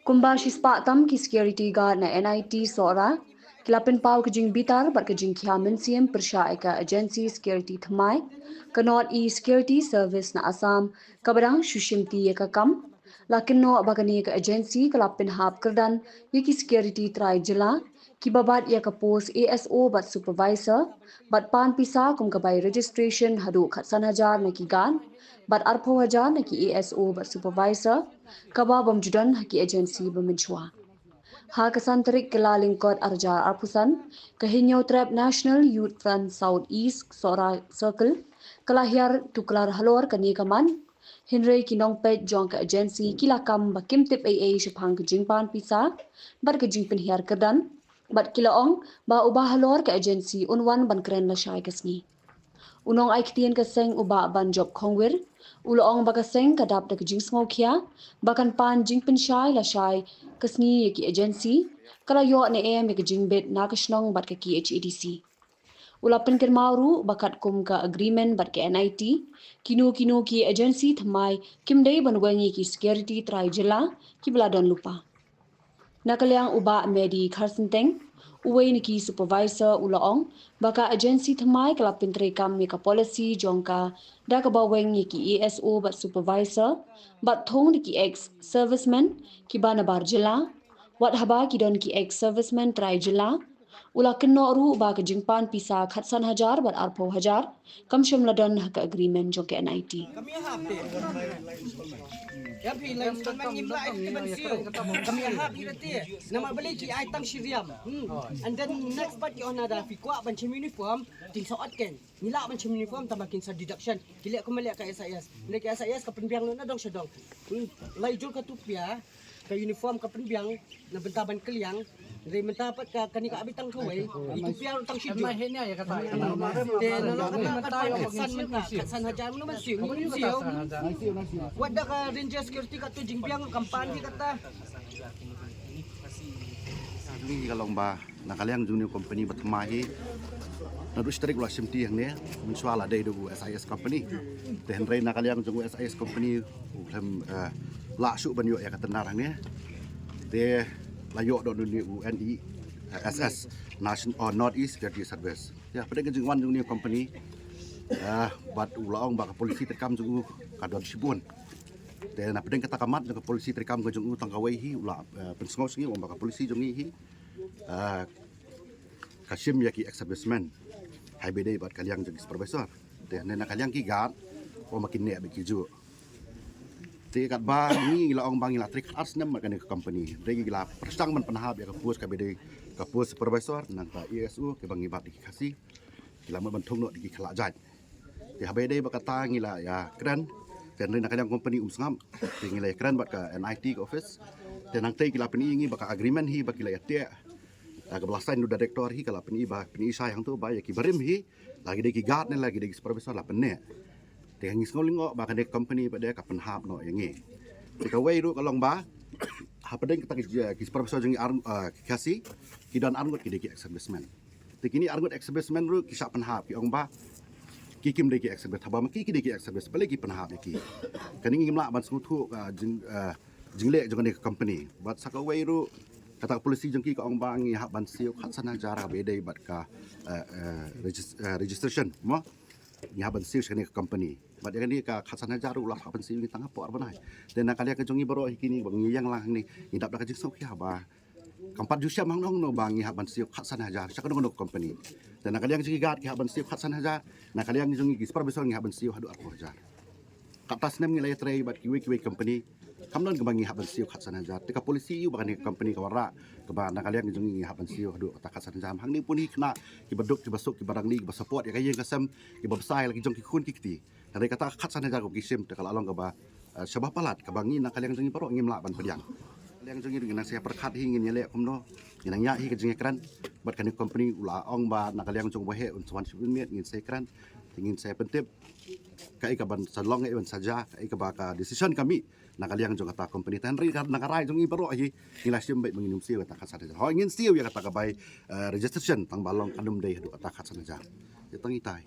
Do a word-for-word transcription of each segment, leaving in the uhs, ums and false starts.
Kumba shispah tam ki security guard na N I T Sohra ki la pynpaw ka jingbitar bad ka jingkhia mynsiem pyrshah ïa ka agency security thymmai, ka North East Security Service na Assam, kaba dang shu shimti ïa ka kam. La kynnoh ba kane ka agency ka la pynhap kyrdan ïa ki security trai jylla kiba bat ïa ka post A S O bad supervisor, bad pan pisa kum ka bai registration haduh khatsan hajar na ki guard bad arphew hajar na ki A S O bad supervisor, kaba bym ju don ha ki agency ba mynshuwa. Ha ka san tarik Kyllalyngkot arhajar arphew san, ka Hynñiewtrep National Youth Front South East Sohra Circle ka la hiar tuklar halor kane ka mat, hynrei ki nongpeit jong ka agency ki la kam ba kim tip ei ei shaphang ka jingpan pisa bad ka jingpynhiar kyrdan, bad ki la ong ba u bah halor ka agency un wan ban kren lashai ka sngi. U nongai ktien ka seng u Bah Banjop Khongwir u la ong ba ka seng ka dap da ka jingsngewkhia ba kan pan jingpynshai lashai ka sngi ïa ki agency, ka la ïoh ne em ïa ka jingbit na ka shnong bad ka K H A D C. U la pynkynmaw ruh ba katkum ka agreement bad ka N I T, kino kino ki agency thymmai kim dei ban weng ïa ki security trai jylla kiba la don lypa. Na ka liang u Bah Medi Kharsynteng, uwei na ki supervisor, u la ong ba ka agency thymmai ka la pyntreikam ïa ka policy jong ka da kaba weng ïa ki A S O bad supervisor bad thung da ki ex servicemen kiba nabar jylla, wat haba ki don ki ex servicemen trai jylla. U la kynnoh ruh ba ka jingpan pisa khatsan hajar bad arphew hajar kam shym la don ha ka agreement jong ka N I T. Kami hap te. Ya phi lai ston man ngim lai te ban siew. Kami hap hi te. Nama beli ki ai tang shi riam. Hmm. And then next bat ki ona da phi kwah ban chim uniform, tin sa ot ken. Ngi lah ban chim uniform tama kin sa deduction. Ki leh kum leh ka S I S. Ngi ka S I S ka pynbiang lut na dong sha dong. Hmm. Lai jur ka tupia. Ka uniform ka pynbiang na bynta ban kylliang. Dei mynta pat ka kani ka abi tang kawei. Itu piang tang shidu. Te na lo kata kata khatsan mynta, khatsan hajar mynta ban siew, siew. Wat da ka ranger security ka tu jingbiang kam pan hi kata. Ni ka long ba na ka liang jong ni company ba thymmai hi. Naduh shi tarik la shimti hangne, mynshuwa la dei da u S I S company. Te hynrei na ka liang jong u S I S company u khlem, eh, lah shuh ban ïoh ïa ka tender hangne. Te la ïoh da u ni u N E S S, National, oh, North East Security Service. Ïa, pdeng ka jingwan jong ni company, eh, bad u la ong ba ka policy treikam jong u ka don shibun. Te na pdeng kata ka mat jong ka policy treikam ka jong u tang kawei hi, u la, eh, pynsngew sngew ong ba ka policy jong ngi hi, eh, ka shim ïa ki ex servicemen. Haba dei bad ka liang jong ki supervisor. Te na ka liang ki guard, ong ba kin neh bad ki juh. Te katba ngi la ong ba ngi la trei khatar snem bad kane ka company. Te ngi la pyrshang ban pynhap ïa ka post kaba dei ka post supervisor, nangta A S O, kaba ngi bat da ki Khasi. Ki la mut ban thung noh da ki khlad jait. Te haba dei ba kata ngi la ïa kren. Te na ka liang company um sngap. Te ngi la ïa kren bad ka N I T ka office. Te nangta ki la pyni ngi ba ka agreement hi ba ki la ïa teh. Ah, kaba la sign da u director hi ka la pyni ba, pyni shai hangto ba ïa ki barim hi. La ki dei ki guard ne la ki dei ki supervisor la pynneh. Te ngi sngew lyngngoh ba kane ka company ba dei ka pynhap noh ïa ngi. Te kawei ruh ka long ba hapdeng kata ki, ki supervisor jong ngi ar, ah, ki Khasi, ki don arngut ki dei ki ex servicemen. Te kine arngut ex servicemen ruh ki shah pynhap ki ong ba ki kim dei ki ex service, haba ma ki ki dei ki ex service, balei ki pynhap ïa ki. Kane ngim lah ban sngewthuh ka jing, ah, jingleh jong kane ka company. Bad sa kawei ruh kata ka policy jong ki ka ong ba ngi hap ban siew khatsan hajar haba dei bad ka, eh, eh, regis-, eh, registration mo. Ngi hap ban siew sha kane ka company. Bad ïa kane ka khatsan hajar ruh u la hap ban siew ngi tang hapoh ar bnai. Te na ka liang ka jong ngi baroh hi kine ba ngi ïeng lang hangne ngi dap da ka jingsngewkhia ba kam pat ju shem hangno hangno ba ngi hap ban siew khatsan hajar sha kano kano ka company. Te na ka liang jong ngi guard ki hap ban siew khatsan hajar, na ka liang jong ngi ki supervisor ngi hap ban siew haduh arphew hajar. Kata snem ngi la ïatrei bad kiwei kiwei company. Kam don kaba ngi hap ban siew khatsan hajar. Te ka policy ïa u ba kane ka company ka wanrah kaba na ka liang jong ngi ngi hap ban siew haduh kata khatsan hajar. Hangne pun hi khynnah kiba duk kiba suk kiba rangli kiba support ïa ka ïing ka sem kiba bsa ïa la ki jong ki khun ki kti. Hynrei kata khatsan hajar kaba ki shim te ka la long kaba, eh, shaba palat kaba ngi na ka liang jong ngi baroh ngim lah ban pdiang. Liang jong ngi ngi nang sa pyrkhat hi ngin ïaleh kumno. Ngi nang ïa hi ka jingïakren bad kane ka company u la ong ba na ka liang jong u ba heh un sa wan shibun miet ngin sa kren. Te ngin sa pyntip kaei kaban sa long, kaei ban sa jia, kaei kaba ka decision ka mih na ka liang jong kata company. Te hynrei na ka rai jong ngi baroh hi ngi la shim beit ba ngin ym siew kata khatsan hajar. Hooid ngin siew ïa kata ka bai, eh, registration tang ba long kan ym dei haduh kata khatsan hajar. Ïa tang itai.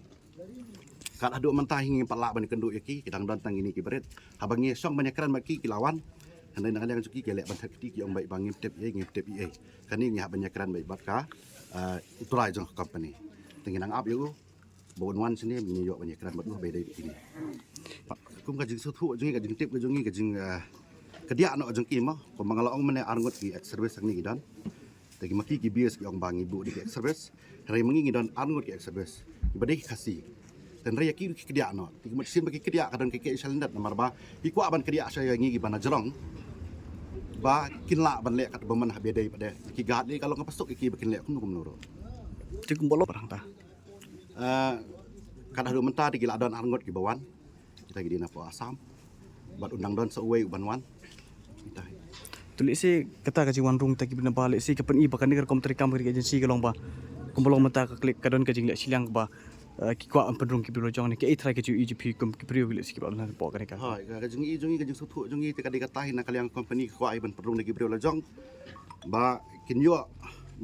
Kat haduh mynta hi ngim pat lah ban kynduh ïa ki, ki dang don tang kine ki barit. Haba ngi shong ban ïakren bad ki ki la wan. Hynrei na ka liang jong ki ki leh ban thet kti, ki ong ba ngim tip ei, ngim tip ei. Kane ngi hap ban ïakren bad ka, eh, u trai jong ka company. Te ngi nang ap ïa u ba un wan shane, ngi ïoh ban ïakren bad u ba dei kine. Kum ka jingsngewthuh jong ngi, ka jingtip ka jong ngi, ka jing, eh, ka diah noh jong ki mo. Kumba nga la ong mynne, ar ngut ki ex service hangne ki don. Te ki ma ki ki bias ki ong ba ngi buh da ki ex service. Hynrei ma ngi ngi don ar ngut ki ex service kiba dei ki Khasi. Te hynrei ïa ki ki kdiah noh. Te ki mut shisien ba ki kdiah ka don ka kyrshan lyndet, namar ba ki kwah ban kdiah sha ïa ngi kiba na jrong ba kin lah ban leh kat ba man ha ba dei pat de. Ki guard lei ka long kaba suk ïa ki ba kin leh kumno kumno ruh. Te kumba long ba dang ta. Eh, kat haduh mynta te ki la don ar ngut kiba wan. Kita ki dei na poh Assam. Bad un dang don sa uwei uban wan. Kita. To lehse kata ka jingwan rung ta ki bynta ba lehse ka pyni ba kane ka rukom treikam ka agency ka long ba kumba long mynta ka klik ka don ka jingleh shiliang ba, eh, ki kwah ban pynrung ki briew la jong ne, kaei trai ka jingïohi jong phi kum ki briew lehse kiba na poh kane ka. Hooid, ka, ka jingïohi jong ngi, ka jingsngewthuh jong ngi te ka dei kata hi, na ka liang company ka kwah ban pynrung da ki briew la jong ba kin ïoh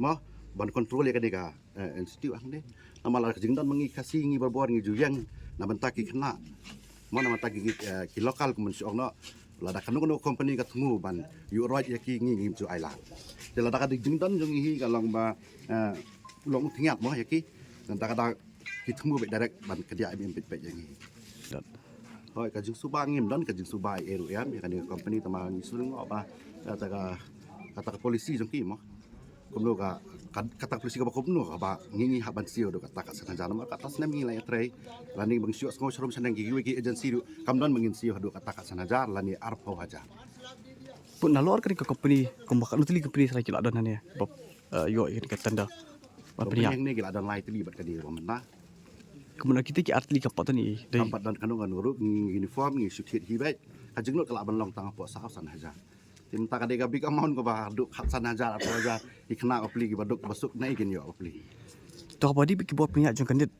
mo ban control ïa kane ka eh, institute hangne. Namar la ka jingdon ma ngi Khasi ngi barabor ngi ju ïeng na bynta ki khynnah. Mo na bynta ki, eh, ki local kumban shu ong noh. Lada kano kano company ka thmu ban ïuh roit ïa ki ngi ngim ju ailad. Te lada ka dei jingdon jong ngi hi ka long ba, eh, long u tyngiat mo ïa ki. Nangta ka da ki thmu beit direct ban kdiah im im beit beit ïa ngi. Hooid, ka jingsuba ngim don ka jingsuba ei ei ruh em ïa kane ka company, tangba ngi shu lyngngoh ba kata ka, kata ka policy jong ki mo. Kumno ka, ka, kata ka policy kaba kumno kaba ngi, ngi hap ban siew haduh katta ka san hajar, namar katta snem ngi la ïatrei. Lane ba ngi shu ïohsngew sharum shaneng kiwei ki agency ruh kam don ba ngin siew haduh katta ka san hajar lane arphew hajar. Pun nalor kane ka company, kumba katno tylli ki company trai ki la don hangne ba, eh, ïoh ïa kane ka tender. Ba pynïaid. Company hangne ki la don lai tylli bad ka dei ba mynta. Kumno kita ki ar tylli kam pat don ei ei. Kam pat don kano kano ruh, ngi uniform ngi shu thied hi beit. Ka jinglut ka lah ban long tang hapoh saw san hajar. Te mynta ka dei ka big amount kaba haduh khatsan hajar, arphew hajar. Ki khynnah bapli kiba duk ba suk, naei kin ïoh bapli. To haba dei ki bor pynïaid jong ka net,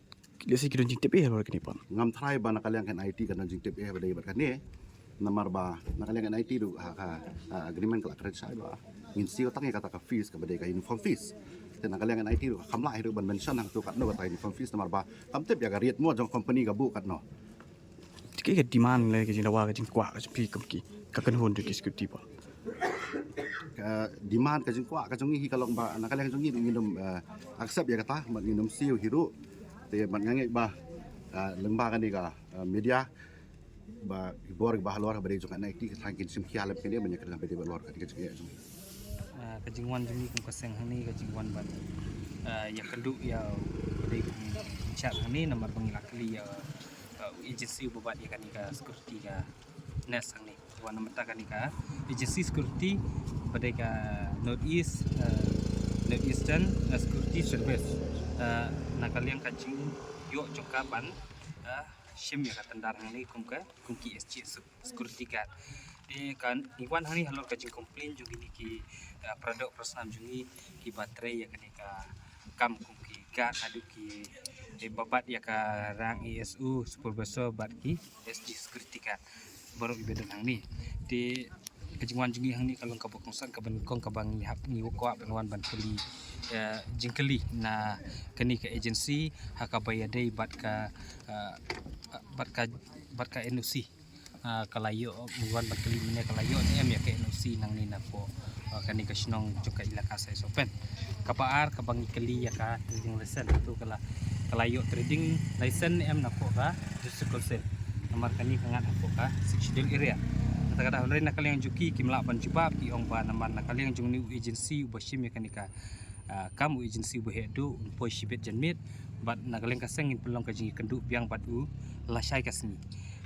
lehse ki don jingtip ei halor kane pat. Ngam tharai ba na ka liang ka N I T ka don jingtip ei ba dei bad kane. Namar ba na ka liang ka N I T ruh ha ka, ha, agreement ka la kren shai ba ngin siew tang ïa kata ka fees kaba dei ka uniform fees. Te na ka liang ka N I T ruh kam lah hi ruh ban mention hangto katno kata uniform fees, namar ba kam tip ïa ka rate mo jong company ka buh katno. Te kaei ka demand lane ka jingdawa ka jingkwah ka jong phi kum ki, ka kynhun jong ki security bor? Ka demand ka jingkwah ka jong ngi hi ka long ba na ka liang jong ngi ngin ym, eh, accept ïa kata, bad ngin ym siew hi ruh. Te bad nga ngeit ba, eh, lyngba kane ka, eh, media ba ki bor kiba halor ba dei jong ka N I T ka tang kin shim khia lem kane ban ïakren ba dei ba halor ka dei ka jingeh jong ngi. Ah, ka jingwan jong ngi kum ka seng hangne ka jingwan ban, ah, ïakynduh ïa u ba dei kum in charge hangne namar ba ngi la kylli ïa, ah, u agency uba bat ïa kane ka security ka nest hangne. Wan na bynta kane ka agency security ba dei ka North East, ah, North Eastern, ah, Security Service. Ah, na ka liang ka jingïoh jong ka ban, ah, shim ïa ka tender hangne kum ka, kum ki S G S security guard. Te ka ngi wan hangne halor ka jingcomplain jong kine ki, eh, para doh para snam jong ngi kiba trei ïa kane ka kam kum ki guard haduh ki, eh, ba bat ïa ka rang A S O supervisor bad ki S G security guard baroh kiba don hangne. Te ka jingwan jong ngi hangne ka long kaba kongsan kaba nyngkong kaba ngi hap ngi kwah ban wan ban kylli, eh, jingkylli na kane ka agency ha kaba ïadei bad ka, eh, bad ka, bad ka N O C. Ah, ka la ïoh, ngi wan ban kylli mynne ka la ïoh ne em ïa ka N O C nangne napoh, ah, kane ka shnong jong ka Elaka Sai Sohpen. Kaba ar kaba ngi kylli ïa ka trading license, to ka la, ka la ïoh trading license ne em napoh ka District Council. Namar kane ka ngat hapoh ka Sixth Schedule area. Kata ka daw hynrei na ka liang jong ki kim lah ban jubab, ki ong ba namar na ka liang jong une u agency uba shim ïa kane ka, ah, kam, u agency uba heh duh, un poi shibit janmiet bad na ka liang ka seng ngin pynlong ka jingïakynduh biang bad u lashai ka sngi.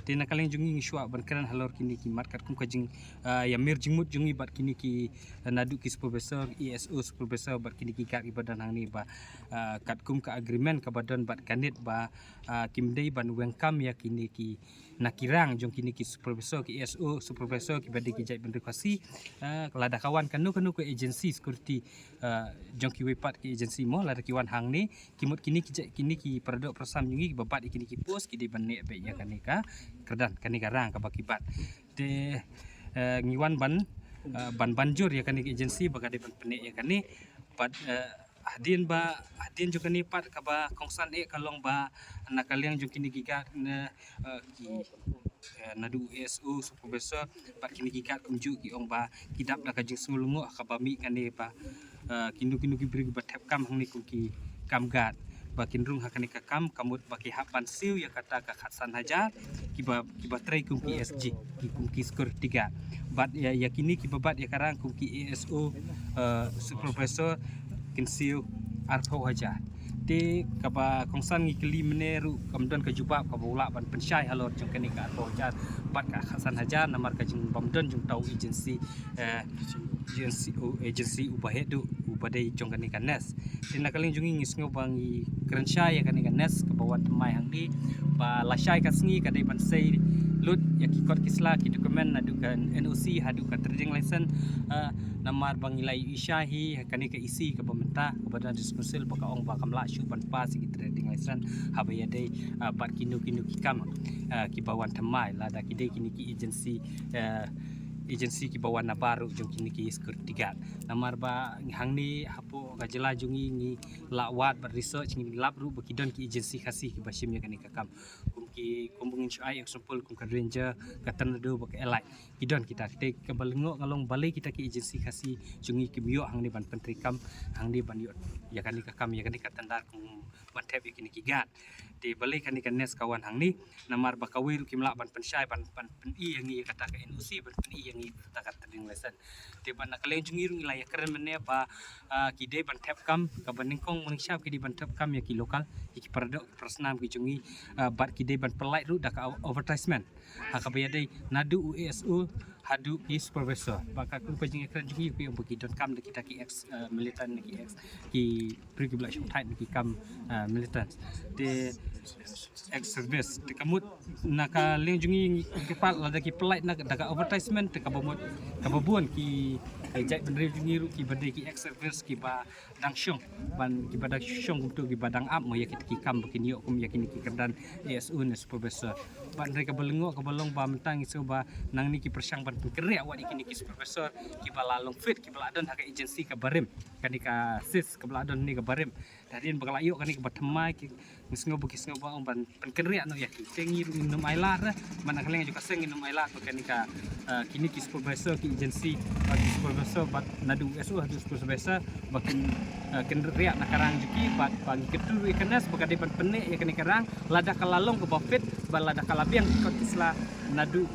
Te na ka liang jong ngi ngi shuwa ban kren halor kine ki mat katkum ka jing, ah, ïamir jingmut jong ngi bad kine ki, ah, naduh ki supervisor, A S O supervisor bad kine ki guard kiba don hangne ba, ah, katkum ka agreement kaba don bad ka net ba, ah, kim dei ban weng kam ïa kine ki na ki rang jong kine ki supervisor, ki A S O supervisor kiba dei ki jaitbynriew Khasi. Ah, lada ka wan kano kano ka agency security, ah, jong kiwei pat ki agency mo, lada ki wan hangne, ki mut kine ki jait, kine ki para doh para snam jong ngi kiba bat ïa kine ki post ki dei ban neh beit ïa kane ka kyrdan, kane ka rang kaba ki bat. Te, eh, ngi wan ban, eh, ban ban jur ïa kane ka agency ba ka dei ban pyneh ïa kane. Bad, eh, hadien ba, hadien jong kane pat kaba kongsan eh ka long ba na ka liang jong kine ki guard ne, eh, ki eh, naduh u ASO, supervisor, bad kine ki guard kumjuh ki ong ba ki dap da ka jingsngew lyngngoh ha kaba mih kane ba, eh, kino kino ki briew kiba thep kam hangne kum ki kam guard ba kin rung ha kane ka kam, ka mut ba ki hap ban siew ïa kata ka khatsan hajar kiba, kiba trei kum ki SG, ki kum ki security guard. Bad ïa, ïa kine kiba bat ïa ka rang kum ki ASO, eh, supervisor, kin siew arphew hajar. Te kaba kongsan ngi kylli mynne ruh kam don ka jubab kaba u lah ban pynshai halor jong kane ka arphew hajar bad ka khatsan hajar, namar ka jingbym don jong uta u agency, eh, agency, u agency uba heh duh uba dei jong kane ka NEST. Te na ka liang jong ngi, ngi sngew ba ngi kren shai ïa kane ka NEST kaba wan thymmai hangne, ba lashai ka sngi ka dei ban sei lut ïa ki kot ki sla, ki document, naduh ka NOC haduh ka trading license, eh, namar ba ngi la ïohi shai hi ha kane ka EC kaba mynta kaba don District Council ba ka ong ba kam lah shuh ban pass ïa ki trading license haba ïadei, eh, bad kino kino ki kam, eh, kiba wan thymmai, lada ki dei kine ki agency, eh, agency kiba wan nabar ruh jong kine ki security guard. Namar ba hangne hapoh ka jylla jong ngi, ngi la wad bad research, ngi lap ruh ba ki don ki agency Khasi kiba shim ïa kane ka kam. Kum ki, kum ba ngin shu ai example kum ka Ranger, ka Tornado bad ka Elite. Ki don kita, kita kaba lyngngoh ka long balei kita ki agency Khasi jong ngi kim ïoh hangne ban pyntreikam, hangne ban ïoh ïa kane ka kam, ïa kane ka tender kum ban thep ïa kine ki guard. Te balei kane ka NEST ka wan hangne, namar ba kawei ruh kim lah ban pynshai, ban, ban pyni ïa ngi ïa kata ka NOC, ban pyni ïa ngi ïa kata ka trading license. Te bad na ka liang jong ngi ruh ngi la ïakren mynne ba, ah, ki dei ban thep kam, kaba nyngkong nyngshap ki dei ban thep kam ïa ki local, ïa ki paradoh, ki parasnam ki jong ngi, ah, bad ki dei ban pynlait ruh da ka advertisement. Ha kaba ïadei naduh u ASO haduh ki supervisor. Ba ka kum ka jingïakren jong ngi, ki ong ba ki donkam da kita ki ex, eh, militant, ki ex, ki briew kiba la shong tied na ki kam, eh, militant. Te ex service. Te ka mut na ka liang jong ngi, ngi kyrpad lada ki pynlait na da ka advertisement, te kaba mut, kaba bun ki, eh, jaitbynriew jong ngi ruh kiba dei ki ex service kiba dang shong, ban kiba dang shong kumto, kiba dang ap mo ïa kita ki kam ba kin ïoh kum ïa kine ki kyrdan ASO ne supervisor. Bad hynrei kaba lyngngoh kaba long ba mynta ngi sngew ba nangne ki pyrshang ban pynkynriah wat ïa kine ki supervisor kiba la long fit, kiba la don ha ka agency kaba rim, kane ka SIS kaba la don hangne kaba rim. Te hadien ba ka la ïoh kane kaba thymmai, ki, ngi sngew ba, ki sngew ba ong ban pynkynriah noh ïa ki. Te ngi ruh ngin ym ailad re, man na ka liang jong ka seng ngin ym ailad ba kane ka, eh, kine ki supervisor, ki agency, eh, ki supervisor bad naduh ASO haduh supervisor ba kin, eh, kynriah na ka rang jong ki, bad ba ngi kyntu ruh ïa ka NEST ba ka dei ban pynneh ïa kane ka rang, lada ka la long kaba fit, bad lada ka la biang ki kot ki sla naduh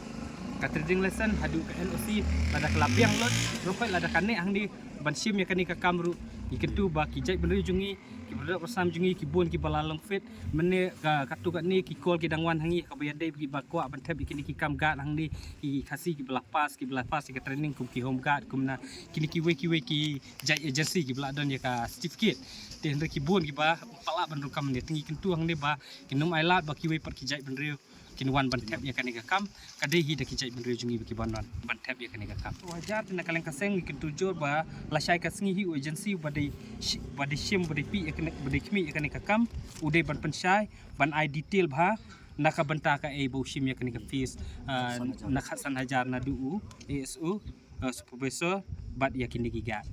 ka trading license haduh ka NOC, lada ka la biang lut, ruh lada ka neh hangne ban shim ïa kane ka kam ruh, ngi kyntu ba ki jaitbynriew jong ngi, ki briew parasnam jong ngi, ki bun kiba la long fit. Mynne ka, katto katne ki call ki dang wan ha ngi kaba ïadei bad kiba kwah ban thep ïa kine ki kam guard hangne, ki Khasi kiba la pass, kiba la pass ïa ka training kum ki home guard, kumne kine kiwei kiwei ki jait agency kiba la don ïa ka certificate. Te hynrei ki bun kiba ym pat lah ban rung kam hangne, te ngi kyntu hangne ba kin ym ailad ba kiwei pat ki jaitbynriew kin wan ban thep ïa kane ka kam, ka dei hi da ki jaitbynriew jong ngi ba ki ban wan ban thep ïa kane ka kam. Arphew hajar te na ka liang ka seng ngi kyntu jur ba lashai ka sngi hi u agency ba dei shi-, ba dei shim, ba dei pynïaid ïa kane, ba dei khmih ïa kane ka kam, u dei ban pynshai, ban ai detail bha na ka bynta kaei ba u shim ïa kane ka fees, ah, na khatsan hajar naduh u ASO, ah, supervisor bad ïa kine ki guard.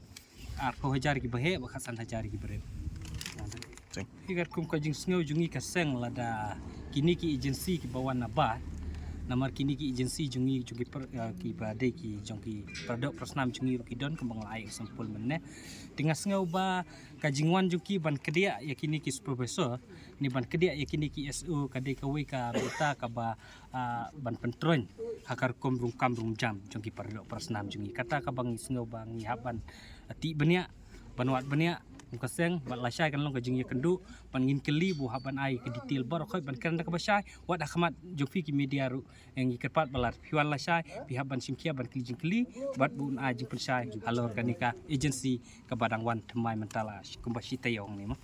Arphew hajar kiba heh bad khatsan hajar kiba rim. Thank you. Katkum ka jingsngew jong ngi ka seng, lada kine ki agency kiba wan nabar, namar kine ki agency jong ngi, jong ki par-, eh, kiba dei ki, jong ki paradoh parasnam jong ngi ruh ki don, kumba nga la ai example mynne. Te nga sngew ba ka jingwan jong ki ban kdiah ïa kine ki supervisor ne ban kdiah ïa kine ki ASO ka dei kawei ka bynta kaba, ah, ban pyntroiñ ha ka rukom rung kam rung jam jong ki paradoh parasnam jong ngi. Kata kaba ngi sngew ba ngi hap ban, ah, tih bniah, ban wad bniah, kum ka seng, bad lashai kan long ka jingïakynduh, ban ngin kylli ba u hap ban ai ka detail baroh khoit, ban kren da kaba shai, wat ha khmat jong phi ki media ruh, eh, ngi kyrpad ba lada phi wan lashai, phi hap ban shim khia ban kylli jingkylli, bad ba un ai jingpynshai halor kane ka agency kaba dang wan thymmai mynta la kumba shi taïew hangne mo.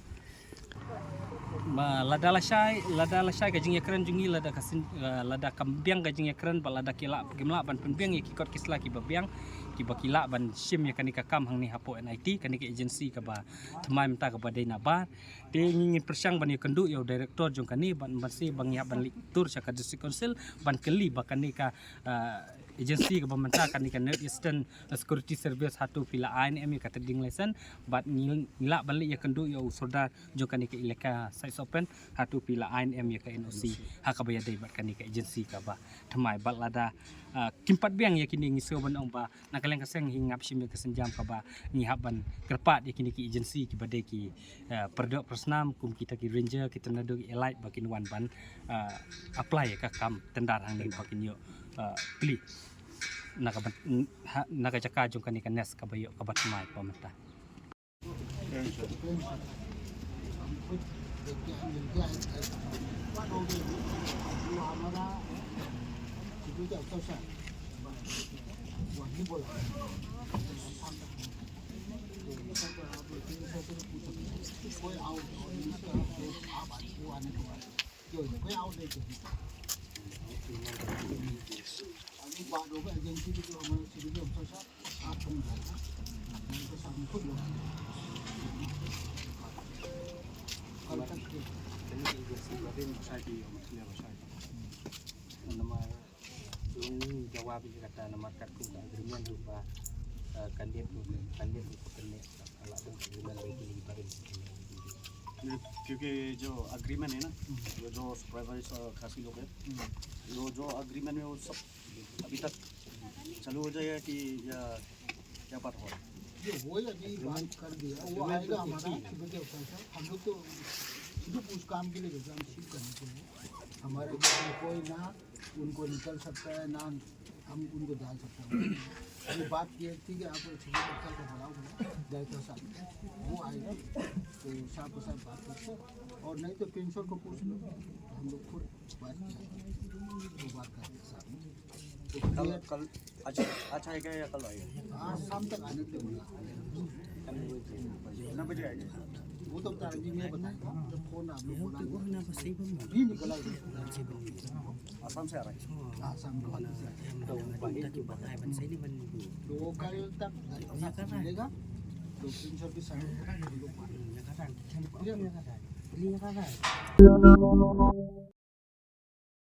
Ba lada lashai, lada lashai ka jingïakren jong ngi, lada ka syn-, eh, lada kam biang ka jingïakren, ba lada ki lah, kim lah ban pynbiang ïa ki kot ki sla kiba biang, kiba ki lah ban shim ïa kane ka kam hangne hapoh NIT, kane ka agency kaba thymmai mynta kaba dei nabar. Te ngi ngin pyrshang ban ïakynduh ïa u director jong kane, ban, ban shu, ba ngi hap ban leit tur sha ka District Council ban kylli ba kane ka, eh, agency kaba mynta kane ka North Eastern Security Service, hato phi la ai ne em ïa ka trading license, bad ngi, ngi lah ban leit ïakynduh ïa u sordar jong kane ka elaka Saisopen, hato phi la ai ne em ïa ka N O C ha kaba ïadei bad kane ka agency kaba thymmai. Bad lada, ah, kim pat biang ïa kine, ngi sngew ban ong ba na ka liang ka seng hi ngap shim ïa ka sienjam kaba ngi hap ban kyrpad ïa kine ki agency kiba dei ki, ah, para doh para snam, kum kita ki ranger, kita naduh ki allied, ba kin wan ban, ah, apply ïa ka kam tender hangne ba kin ïoh, ah, plie na ka ban, ha, na ka jaka jong kane ka nest kaba ïoh kaba thymmai mynta. अभी बात होगा एजेंसी की, जो हमारे सिटी के ऑफिसर आप समझाएगा, उनको सब खुद बोला। कल तक के Nama, yung jawab ini kata nama kat kum ka agreement rupa, eh, kandidat rupa, kandidat rupa kene, ala dong agreement baik ini baru. क्योंकि जो एग्रीमेंट है ना, वो जो सुपरवाइजर खासी लोग हैं, वो जो एग्रीमेंट में वो सब अभी तक चालू हो जाएगा कि या क्या बात हो रहा है? ये वही अभी बात कर दिया, वो आएगा हमारा सिविल के ऊपर से। हम लोग तो सिर्फ उस काम के लिए भेजा, हम रिसीव करने के लिए। हमारे घर में कोई ना उनको निकल सकता है, ना हम उनको डाल सकते हैं। ये बात ये थी कि आप सिविल के ऊपर से बुलाओ, डायरेक्टर साहब, वो आएगा तो साहब के साथ बात करते हैं। और नहीं तो प्रिंसिपल को पूछ लो, हम लोग खुद बात किया, वो बात करते हैं साहब। कल, कल, अच्छा, अच्छा आएगा या कल आएगा? आज शाम तक आने के लिए बोला। कितना बजे आएगा? वो तो बता रहे, मैं बताएगा। जब फोन आप लोग बोला, भी निकला। आसाम से आ रहा है? आसाम गुवाहाटी से आ रहा है। तो वो कल तक मिलेगा। तो प्रिंसिपल भी साइन होगा, हम लोग बात करेंगे।